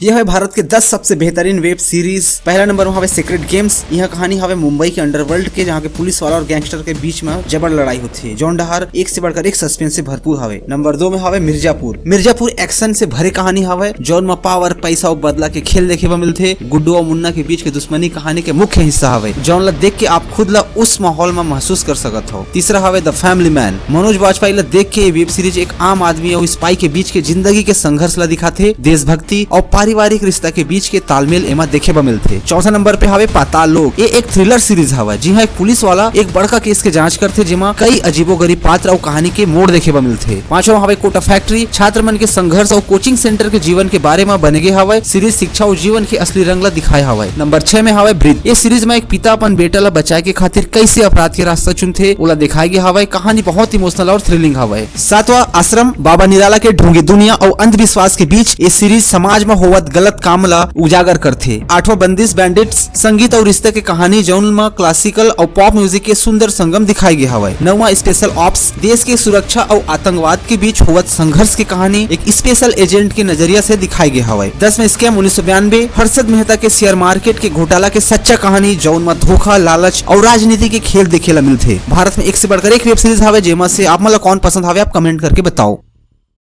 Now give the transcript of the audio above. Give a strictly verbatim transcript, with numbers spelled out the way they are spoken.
ये हवे भारत के दस सबसे बेहतरीन वेब सीरीज। पहला नंबर में हवे सीक्रेट गेम्स। यह कहानी हवे मुंबई के अंडरवर्ल्ड के, जहाँ के पुलिस वाला और गैंगस्टर के बीच में जबर लड़ाई होती है, जौन डहार एक से बढ़कर एक सस्पेंस से भरपूर हवे। नंबर दो में हवे मिर्जापुर। मिर्जापुर एक्शन से भरे कहानी हवे, जौन में पावर, पैसा और बदला के खेल देखे बर मिलथे। गुड्डू और मुन्ना के बीच के दुश्मनी कहानी के मुख्य हिस्सा हवे, जौन ला देख के आप खुद ला उस माहौल में महसूस कर सकत हो। तीसरा हवे the family man. Manoj Vajpayee ला देख के ये वेब सीरीज एक आम आदमी और सिपाही के बीच के जिंदगी के संघर्ष ला दिखाथे। देशभक्ति और पारिवारिक रिश्ता के बीच के तालमेल एमा देखे बर मिलथे। चौथा नंबर पे हवे पाताल लोक। ये एक थ्रिलर सीरीज हवे, जी हाँ, एक पुलिस वाला एक बड़का केस के जांच करथे, जेमा कई अजीबोगरीब पात्र और कहानी के मोड़ देखे बर मिलथे। पांचवा हवे कोटा फैक्ट्री। छात्र मन के संघर्ष और कोचिंग सेंटर के जीवन के बारे में बने गे हवे। सीरीज शिक्षा और जीवन के असली रंग ला दिखाए हवे। नंबर छह में हवे ब्रिज। ये सीरीज में एक पिता अपन बेटा ला बचाए के खातिर कैसे अपराध के रास्ता चुनथे, ओला दिखाए गे हवे। कहानी बहुत इमोशनल और थ्रिलिंग हवे। सातवां आश्रम, बाबा निराला के ढोंगी दुनिया और अंधविश्वास के बीच ये सीरीज समाज में होवत गलत काम ला उजागर करथे। आठवां बंदिश, बैंडिट्स, संगीत और रिश्ते के कहानी, जौन में क्लासिकल और पॉप म्यूजिक के सुंदर संगम दिखाए गे हवे। नौवां स्पेशल ऑप्स, देश के सुरक्षा और आतंकवाद के बीच होवत संघर्ष के कहानी एक स्पेशल एजेंट के नजरिया से दिखाए गे हवे। दसवां स्कैम उन्नीस सौ बयानबे, हर्षद मेहता के शेयर मार्केट के घोटाला के सच्चा कहानी, जौन में धोखा, लालच और राजनीति के खेल देखे ला मिलथे। भारत में एक से बढ़कर एक वेब सीरीज हवे, जेमा से आप मन ला कौन पसंद हवे, आप कमेंट करके बताओ।